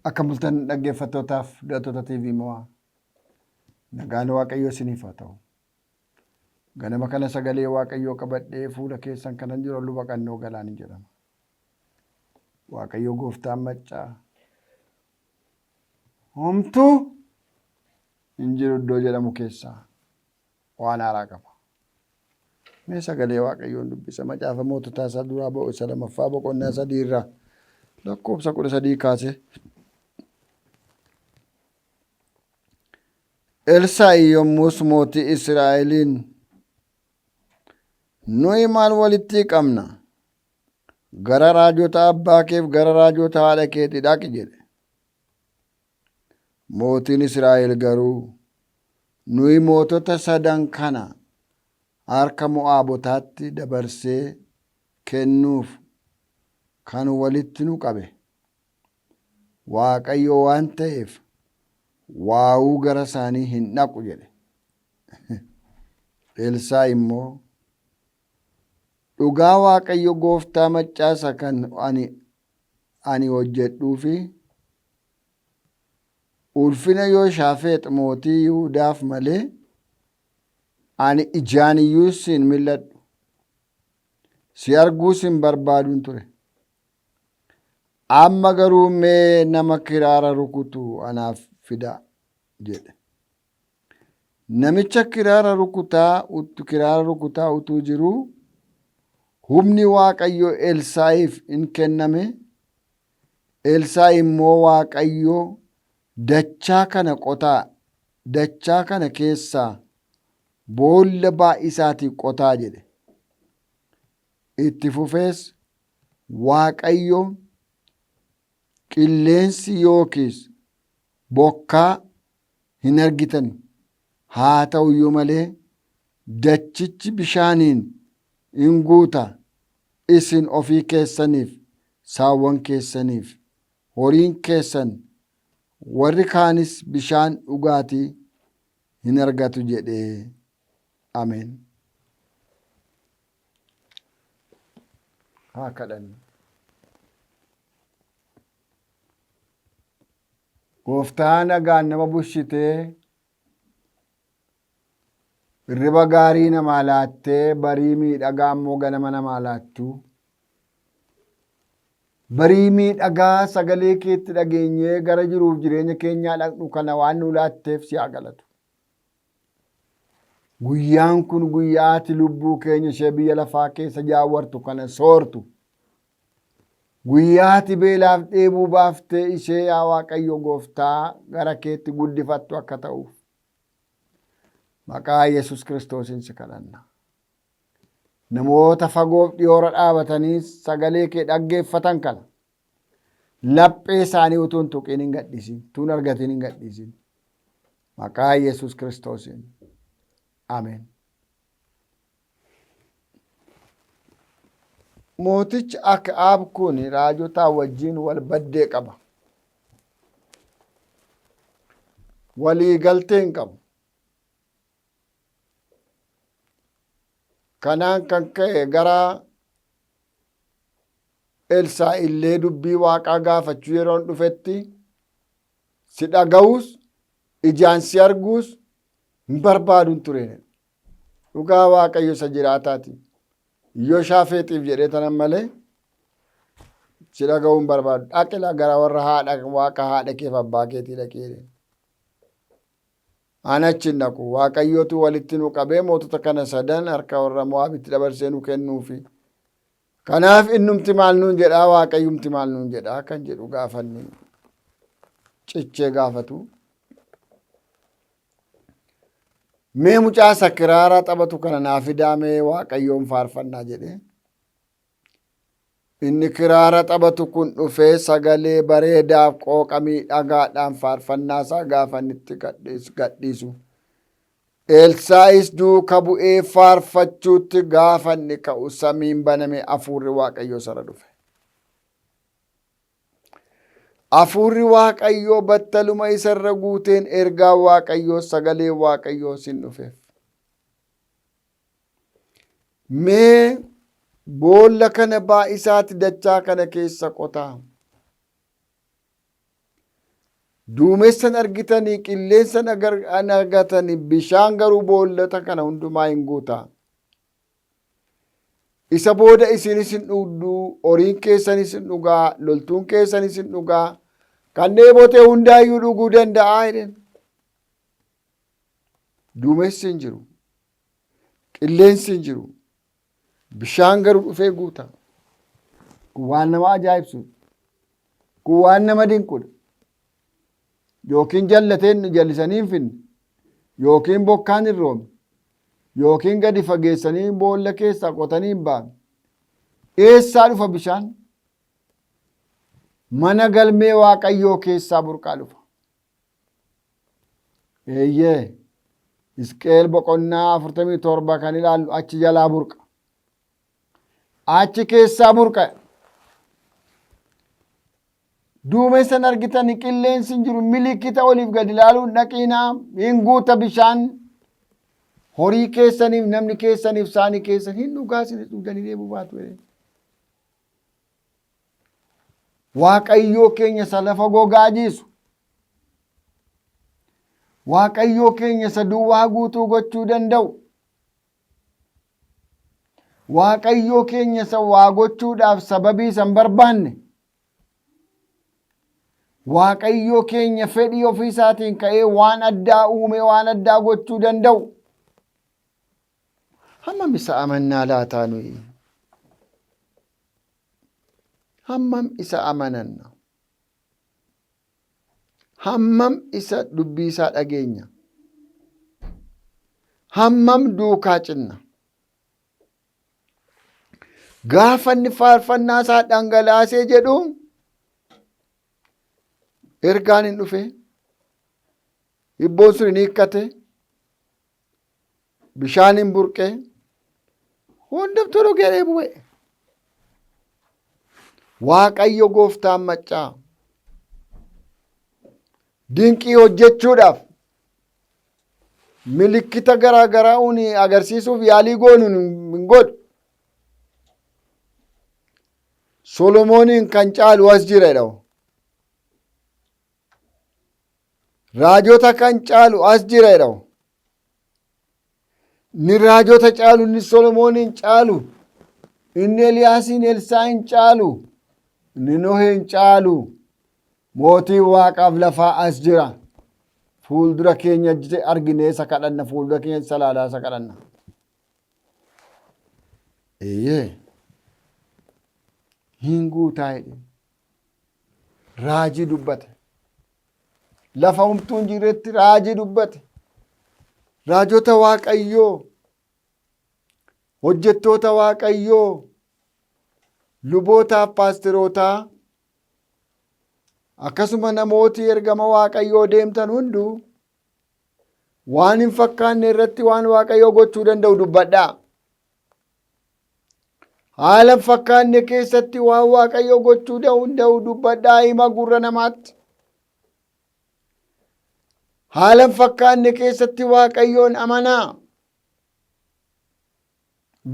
Akkam bultan dhaggeeffattootaaf daawwattoota TV Mo'aa. Nagaan Waaqayyoo isiniif haa ta'u. Ganama kana sagalee Waaqayyoo qabadhee fuula keessan kanan jiru Luba Qannoo Galaanin jedhama. Waaqayyo gooftaan maccaa homtuu hin jiru iddoo jedhamu keessaa waan haaraa qaba. Mee sagalee Waaqayyoon dubbisa macaafa moototaa isaa duraa ba'u isa lamaffaa boqonnaa 3 irraa lakkoofsa 13 kaasee. Elsaa'i yommus mootii Israa'eliin, Nuyi maal walitti qabna? Gara raajota abbaa keef gara raajota haadha keetii dhaqi jedhe. Mootiin Israa'el garuu, Nuyi mootota sadan kana harka Mo'aabotaatti dabarsee kennuuf kan walitti nu qabe Waaqayyo waan ta'eef waawuu gara isaanii hin dhaqu jedhe. Elsaa'i immoo, Dhugaa Waaqayyo gooftaa maccaa isa kan ani hojjedhuu fi ulfina Yoshaafeex mootii Yihudaaf malee ani ijaan iyyuu si hin mil'adhu, si arguus hin barbaadun ture. Amma garuu mee nama kiraara rukutu anaaf fidaa jedhe. Namicha kiraara rukutaa kiraara rukutaa utuu jiruu humni Waaqayyo Elsaa'iif in kenname, Elsaa'i immoo Waaqayyo dachaa kana qotaa, dachaa kana keessaa boolla baay'isaatii qotaa jedhe. Itti fufees Waaqayyo qilleensi yookiis bokkaa hin argitan, haa ta'u iyyuu malee dachichi bishaaniin in guuta, isin ofii keessaniif, saawwan keessaniif, horiin keessan warri kaanis bishaan dhugaatii hin argatu jedhe. Ameen. Haa kadhannu. Gooftaa nagaan nama bushitee hirriba gaarii namaa laattee barii miidhagaa immoo ganama namaa laattu. Barii miidhagaa sagalee keetti dhageenyee gara jiruuf jireenya keenyaa dhaqnu kana waan nu laatteef si haa galatu. Guyyaan kun guyyaa ati lubbuu keenya ishee biyya lafaa keessa jaawwartu kana soortu. Guyyaa ati beelaaf dheebuu baaftee ishee yaa Waaqayyo gooftaa gara keetti guddifattu akka ta'uuf. Maqaa Yesus Kiristoosiin si kadhanna. Namoota fagoof dhiyoora dhaabatanii sagalee kee dhaggeeffatan kana laphee isaanii utuu hin tuqiin hin gadhiisin, utuu hin argatiin hin gadhiisin. Maqaa Yesus Kiristoosiin. Ameen. Mootichi Aki'aab kun raajotaa wajjin wal baddee qaba. Walii galtee hin qabu. Kanaan kan ka'e gara Elsaa'i illee dubbii Waaqaa gaafachuu yeroon dhufetti si dhaga'uus ijaan si arguus hin barbaadun ture. Dhugaa Waaqayyo isa jiraataati. Yoshaafeexiif jedhee tanan malee si dhaga'uu hin barbaadu. Dhaqila gara warra haadha waaqa haadha keef abbaa keetii dhaqi jedheen. An achi hin dhaqu. Waaqayyotu walitti nu qabee mootota kana sadan harka warra Mo'aabitti dabarsee nu kennuufi. Kanaaf innumti maal nuun jedhaa Waaqayyumti maal nuun jedhaa kan jedhu gaafanni cichee gaafatu. Mee mucaa isa kiraara taphatu kana naa fidaa mee Waaqayyoon faarfannaa jedhee. Inni kiraara taphatu kun dhufee sagalee bareedaaf qooqa miidhagaadhaan faarfannaa isaa gaafa inni itti gadhiisu. Elsaa'is duuka bu'ee faarfachuutti gaafa inni ka'u samiin baname hafuurri Waaqayyoo isarra dhufe. Hafuurri Waaqayyoo battaluma isarra guuteen ergaan Waaqayyoo sagaleen Waaqayyoo sin dhufeef. Mee boolla kana baay'isaati dachaa kana keessa qotaa. Duumessan argitanii, qilleensan argatanii, bishaan garuu boollota kana hundumaa hin guuta. Isa booda isinis hin dhugdu, horiin keessanis hin dhugaa, loltuun keessanis hin dhugaa, kan dheebote hundaayyuu dhuguu danda'a jedheen. Duumessi hin jiru, qilleensi hin jiru, bishaan garuu dhufee guuta. Kun waan nama ajaa'ibsuudha. Kun waan nama dinqudha. Yookiin jallateen jallisanii hin finne, yookiin bokkaan hin roobne, yookiin gadi fageessanii boolla keessaa qotanii hin baafne. Eessaa dhufa bishaan? Mana galmee Waaqayyoo keessaa burqaa dhufa. Eeyyee, Hisqeel boqonnaa 47 kan ilaallu achi jalaa burqa. Achi keessaa burqa. Duumessan argitan qilleensi hin jiru milikita oliif gadi ilaaluun dhaqiinaa hin guuta bishaan horii keessaniif namni keessaniif saanii keessan hin dhugaa isinis dhugdanii deebuu baatu jedhee. Waaqayyoo keenya isa lafa gogaa jiisu. Waaqayyoo keenya isa duwwaa guutuu gochuu danda'u. Waaqayyoo keenya isa waa gochuudhaaf sababii isa hin barbaanne. Waaqayyoo keenya fedhii ofii isaatiin ka'ee waan addaa uumee waan addaa gochuu danda'u. Hammam isa amannaa laataa nuyi? Hammam isa amananna? Hammam isa dubbii isaa dhageenya? Hammam duukaa cinna? Gaafa inni faarfannaa isaa dhangalaasee jedhu ergaan hin dhufe, hibboon sun hin hiikkate, bishaan hin burqe, hundumtuu dhugee dheebuu ba'e. Waaqayyo gooftaan maccaa dinqii hojjechuudhaaf milikkita garaa garaa uni agarsiisuuf yaalii goonu hin godhu. Solomooniin kan caalu as jira jedha. Raajota kan caalu as jira jedha. Inni raajota caalu, inni Solomooniin caalu, inni Eliyaasiin Elsaa'iin caalu, inni Noheen caalu, mootiin waaqaaf lafaa as jira. Fuuldura keenya arginee isa kadhanna, fuuldura keenya isa ilaalaa isa kadhanna. Eeyyee. Hin guutaa jedhe. Raajii dubbate. Lafa homtuu hin jirretti raajii dubbate. Raajota Waaqayyoo, hojjettoota Waaqayyoo, lubootaaf paastirootaa, akkasuma namooti ergama Waaqayyoo deemtan hunduu waan hin fakkaanne irratti waan Waaqayyoo gochuu danda'u dubbadhaa. Haala hin fakkaanne keessatti waan Waaqayyo gochuu danda'u dubbadhaa hima gurra namaatti. Haala hin fakkaanne keessatti Waaqayyoon amanaa.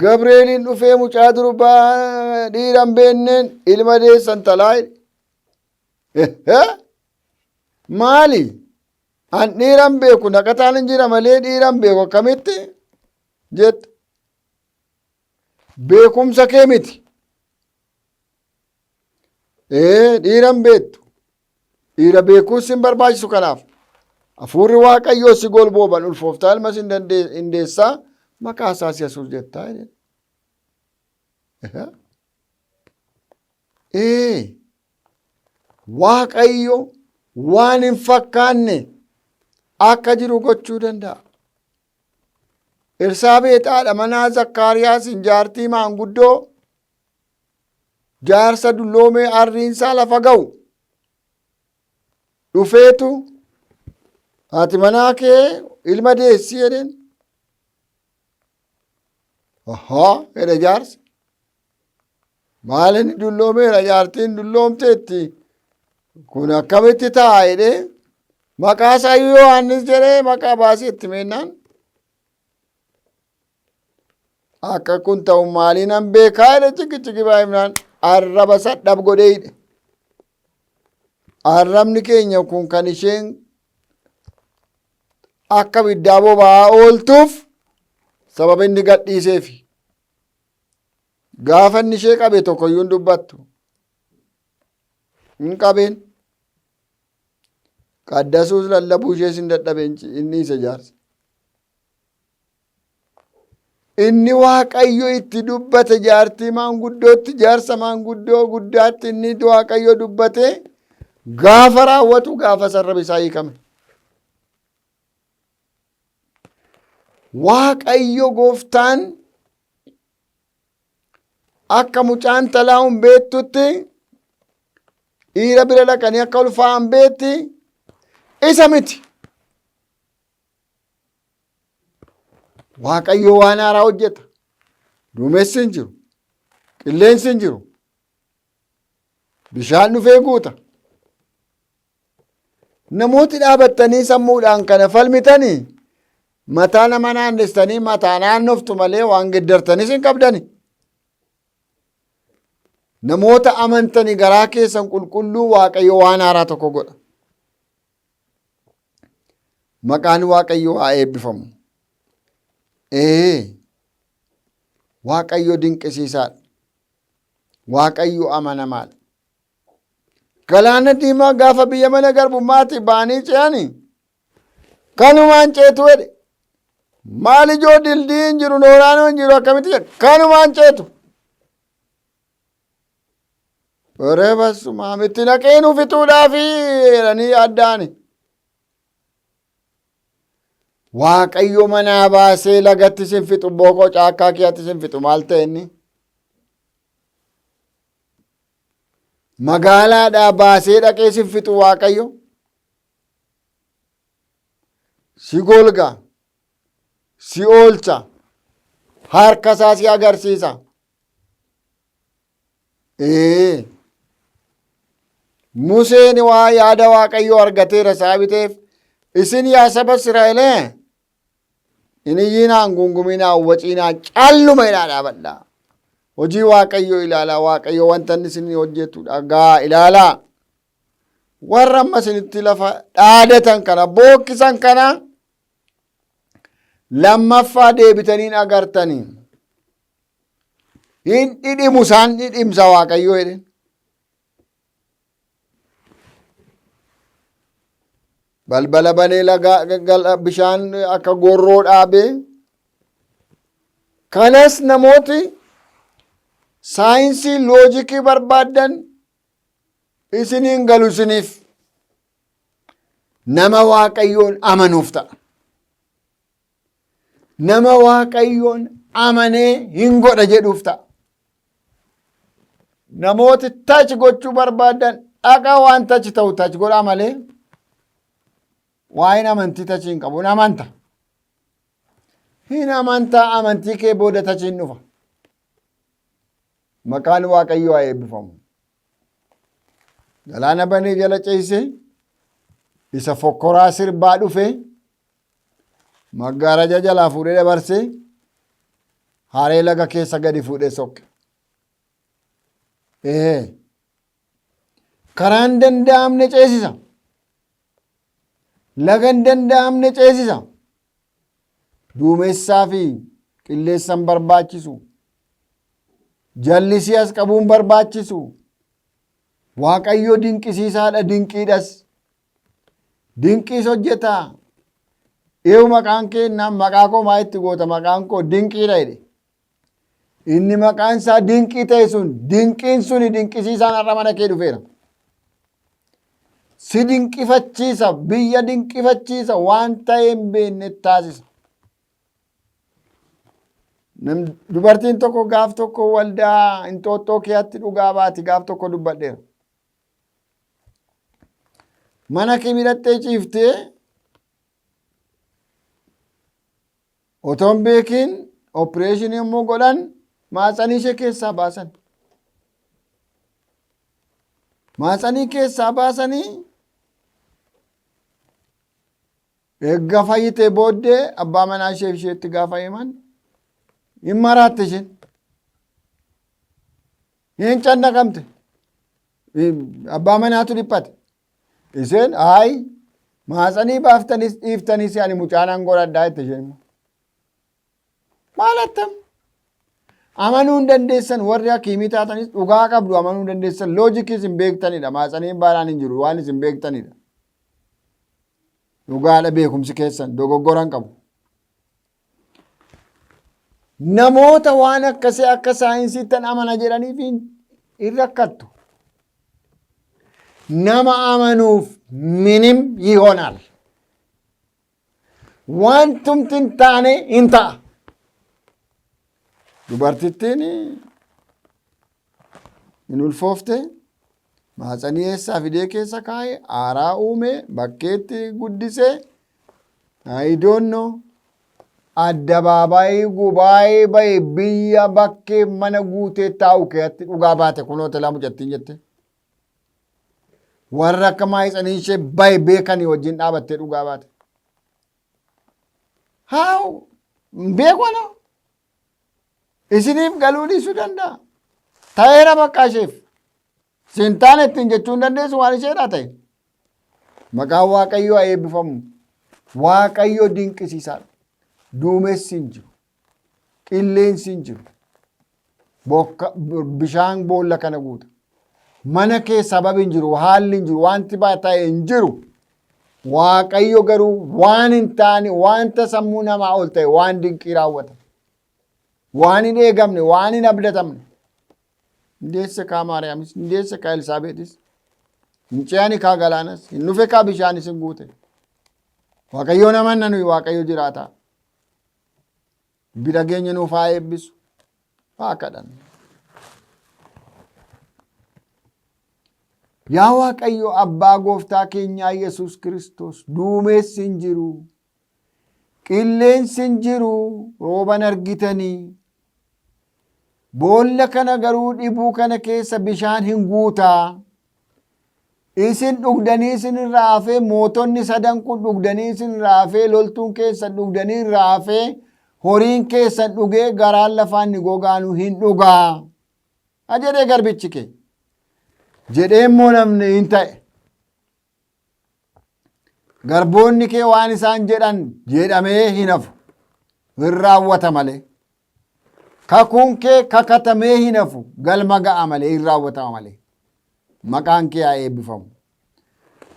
Gabreeliin dhufee mucaa durbaa dhiira hin beenneen ilma deessan talaa jedhe. Maali? An dhiira hin beeku naqataan hin jira malee dhiira hin beeku akkamitti jette. Beekumsa kee miti. Ee dhiira hin beektu. Dhiira beekuus sin barbaachisu kanaaf. Hafuurri Waaqayyoo si golbooban ulfooftaa ilma sin hin deessaa maqaa isaas Yesuus jettaa jedhe. Ee Waaqayyo waan hin fakkaanne akka jiru gochuu danda'a. Elsaabeex haadha manaa Zakkaariyaasin jaartii maanguddoo jaarsa dulloomee arriinsaa lafa ga'u dhufeetu haati manaa kee ilma deessi jedheen. Ahaa jedhe jaarsi. Maal inni dulloomeera jaartiin dulloomteetti kun akkamitti ta'a jedhee maqaa isaa Yohaannis jedhee maqaa baasee itti meennaan akka kun ta'u maaliinan beekaa jedhe ciki ciki baay'inaan arraba isa dhab godhee hidhe. Arrabni keenya kun kan isheen akka ibiddaa boba'aa ooltuuf sababa inni gadhiiseefi. Gaafa inni ishee qabe tokkoyyuu hin dubbattu. Hin qabeen. Qaddasuus lallabuu ishees hin dadhabe inni isa jaarsa. Inni Waaqayyo itti dubbate jaartii maanguddootti jaarsa maanguddoo guddaatti inni Waaqayyo dubbate gaafa raawwatu gaafa sarraba isaa hiikame. Waaqayyo gooftaan akka mucaan talaa'uun beektutti dhiira bira dhaqanii akka ulfaa'an beetti isa miti. Waaqayyo waan haaraa hojjeta. Duumessi hin jiru. Qilleensi hin jiru. Bishaan dhufee guuta. Namooti dhaabattanii sammuudhaan kana falmitanii mataa nama naannessanii mataa naannoftu malee waan geddartanis hin qabdani. Namoota amantanii garaa keessan qulqulluu Waaqayyo waan haaraa tokko godha. Maqaan Waaqayyoo haa eebbifamu. Ee Waaqayyo dinqisiisaadha. Waaqayyo amanamaadha. Galaana diimaa gaafa biyya mana garbummaatii ba'anii ce'anii kanumaan ceetu jedhe. Maal ijoo dildii hin jiru nooraanoo hin jiru akkamitti jedhe kanumaan ceetu. Waree basumaam itti naqee nu fixuudhaafi jedhanii yaadda'ani. Waaqayyo manaa baasee lagatti sin fixu bookoo caakkaa keetti sin fixu maal ta'e inni? Magaalaadhaa baasee dhaqee sin fixu Waaqayyo. Si golga, si oolcha, harka isaa si agarsiisa. Ee. Museen waa yaada Waaqayyoo argateera sababii ta'eef isin yaa saba Israa'elee hin iyyinaa hin guunguminaa hin waciinaa calluma ilaa dhaabadhaa. Hojii Waaqayyoo ilaalaa Waaqayyo wanta inni isin hojjetu dhagaa ilaalaa. Warra amma isinitti lafa dhaadatan kana bookkisan kana lammaffaa deebitanii hin agartanii. Hin dhidhimu isaan dhidhimsa Waaqayyoo jedheen. Balbala banee laga bishaan akka gorroo dhaabee kanas namooti saayinsii loojikii barbaaddan isiniin galu isiniif nama Waaqayyoon amanuuf ta'a. Nama Waaqayyoon amanee hin godha jedhuuf ta'a. Namooti touch gochuu barbaadan dhaqaa waan touch ta'u touch godhaa malee waa'een amantii touch hin qabu. Hin amanta. Hin amantaa amantii kee booda touch hin dhufa. Maqaan Waaqayyoo haa eebbifamu. Galaana banee jala ceesisee isa fokkoraa sirbaa dhufe maggaaraja jalaa fuudhee dabarsee haree laga keessa gadi fuudhee sokke. Ee karaan danda'amne ceesisa. Laga hin danda'amne ceesisa. Duumessaa fi qilleessa hin barbaachisu. Jallisii as qabuu hin barbaachisu. Waaqayyo dinqisiisaadha dinqiidhas. Dinqiis hojjetaa. Eewu maqaan kee innaan maqaa koo maa itti goota maqaan koo dinqiidha jedhe. Inni maqaan isaa dinqii ta'e sun dinqiin suni dinqisiisaan har'a mana kee dhufeera. Si dinqifachiisa biyya dinqifachiisa waan ta'e hin beekne taasisa. Dubartiin tokko gaaf tokko waldaa Inxooxxoo keeyaatti dhugaa baati gaaf tokko dubbadheera. Mana kee midhattee ciiftee otoo hin beekiin opereeshinii yommuu godhan maatsanii ishee keessaa baasan. Maatsanii keessaa baasanii erga fayyitee booddee abbaa manaa isheef isheetti gaafa himan hin maraatte isheen. Hin cannaqamte. Abbaa manaatu dhiphate. Isheen ayi maatsanii baaftanis dhiiftanis ani mucaa nan godhadhaa jette isheen immoo. Maal attam? Amanuu hin dandeessan warri hakiimii taatanis dhugaa qabdu amanuu hin dandeessan loojikii isin beektanidha maatsaniin baanaan hin jiru waan isin beektanidha. Dhugaadha beekumsi keessan dogoggora hin qabu. Namoota waan akkasii akka saayinsiittan amana jedhaniif hin rakkattu. Nama amanuuf minim yihonaal. Wantumti hin taane hin ta'a. Dubartittiin hin ulfoofte maatsanii eessaa fidee keessa kaa'e aaraa uume bakkeetti guddise I don't know. Addabaabaayii gubaayee bahe biyya bakkee mana guutee taa'u keessatti dhugaa baate kunoo telaa mucattiin jette. Warra akka maayitsanii ishee bahe beekanii wajjin dhaabattee dhugaa baate. Haa beeku ana. Isiniif galuu dhiisuu danda'a. Ta'eera bakka isheef. Siin taane ittiin jechuu hin dandeessu waan isheedhaa ta'e. Maqaan Waaqayyoo haa eebbifamu. Waaqayyo dinqisiisaadha. Duumessi hin jiru. Qilleensi hin jiru. Bokka bishaan boolla kana guuta. Mana kee sababi hin jiru, haalli hin jiru, wanti ta'e hin jiru. Waaqayyo garuu waan hin taane, wanta sammuu namaa ol ta'e, waan dinqii raawwata. Waan hin eegamne, waan hin abdatamne. Hin deesse kaa Maariyaamis, hin deesse kaa Elsaabeexis, hin ce'ani kaa galaanas, hin dhufe kaa bishaanis hin guute. Waaqayyoon amanna nuyi Waaqayyo jiraataa. Dubbii dhageenya nuuf haa eebbisu. Haa kadhannu. Yaa Waaqayyo Abbaa Gooftaa keenyaa Yesuus Kiristoos duumessi hin jiru. Qilleensi hin jiru rooban argitanii. Boolla kana garuu dhibuu kana keessa bishaan hin guutaa. Isin dhugdanii isin irraa hafee mootonni sadan kun dhugdanii isin irraa hafee loltuun keessan dhugdanii irraa hafee horiin keessan dhugee garaan lafaa inni gogaanu hin dhugaa. A jedhee garbichi kee. Jedhee immoo namni hin ta'e. Garboonni kee waan isaan jedhan jedhamee hin hafu. Hin raawwata malee. Kakuun kee kakatamee hin hafu. Galma ga'a malee hin raawwatama malee. Maqaan kee haa eebbifamu.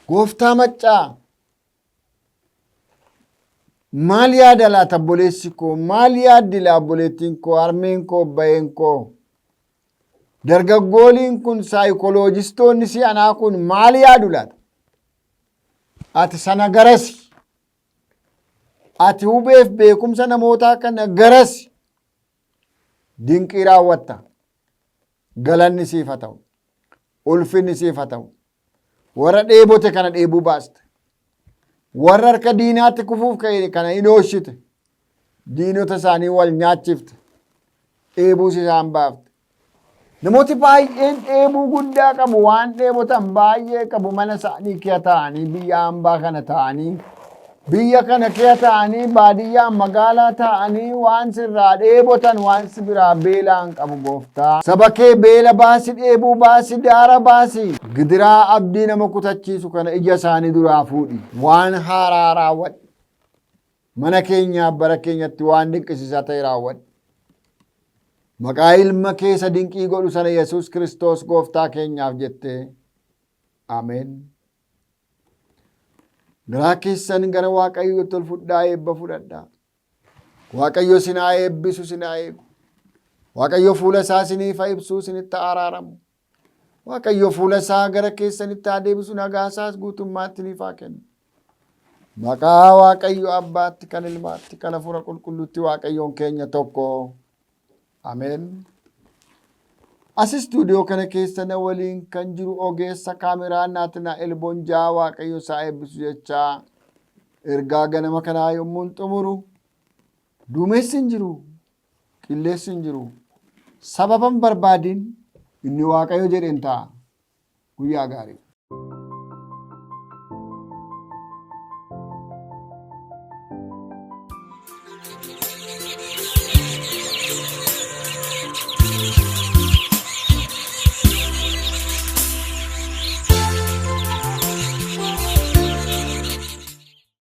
Gooftaa maccaa maal yaada laata obboleessi koo? Maal yaaddi laa obboleettiin koo? Harmeen koo? Obbayeen koo? Dargaggooliin kun saayikolojistoonni si'anaa kun maal yaadu laata? Ati sana garasi. Ati hubeef beekumsa namootaa kana garasi. Dinqii raawwatta. Galanni siif haa ta'u. Ulfinni siif haa ta'u. Warra dheebote kana dheebuu baaste. Warra harka diinaatti kufuuf ka'e kana hin ooshite. Diinota isaanii wal nyaachifte. Dheebuus isaan baafte. Namooti baay'een dheebuu guddaa qabu waan dheebotan baay'ee qabu mana isaanii keessa taa'anii biyya hambaa kana taa'anii biyya kana keessa taa'anii baadiyyaa magaalaa taa'anii waan sirraa dheebotan waan si biraa beelaan qabu gooftaa. Saba kee beela baasi dheebuu baasi daara baasi gidiraa abdii nama kutachiisu kana ija isaanii duraa fuudhi waan haaraa raawwadhu. Mana keenyaaf bara keenyatti waan dinqisiisaa ta'e raawwadhu. Maqaa ilma kee isa dinqii godhu sana Yesuus Kiristoos gooftaa keenyaaf jettee. Ameen. Garaa keessan gara Waaqayyootti ol fudhaa eebba fudhadhaa. Waaqayyo isin haa eebbisu isin haa eegu. Waaqayyo fuula isaa isiniif haa ibsu isinitti haa araaramu. Waaqayyo fuula isaa gara keessanitti haa deebisu nagaa isaas guutummaatti isiniif haa kennu. Maqaa Waaqayyo Abbaatti kan Ilmaatti kan Hafuura Qulqulluutti Waaqayyoon keenya tokko. Ameen. As istuudiyoo kana keessa na waliin kan jiru ogeessa kaameraa Naatinaa'el Bonjaa Waaqayyo isaa eebbisu jechaa ergaa ganama kanaa yommuun xumuru duumessi hin jiru qilleessi hin jiru sababa hin barbaadin inni Waaqayyo jedheen ta'a. Guyyaa gaarii.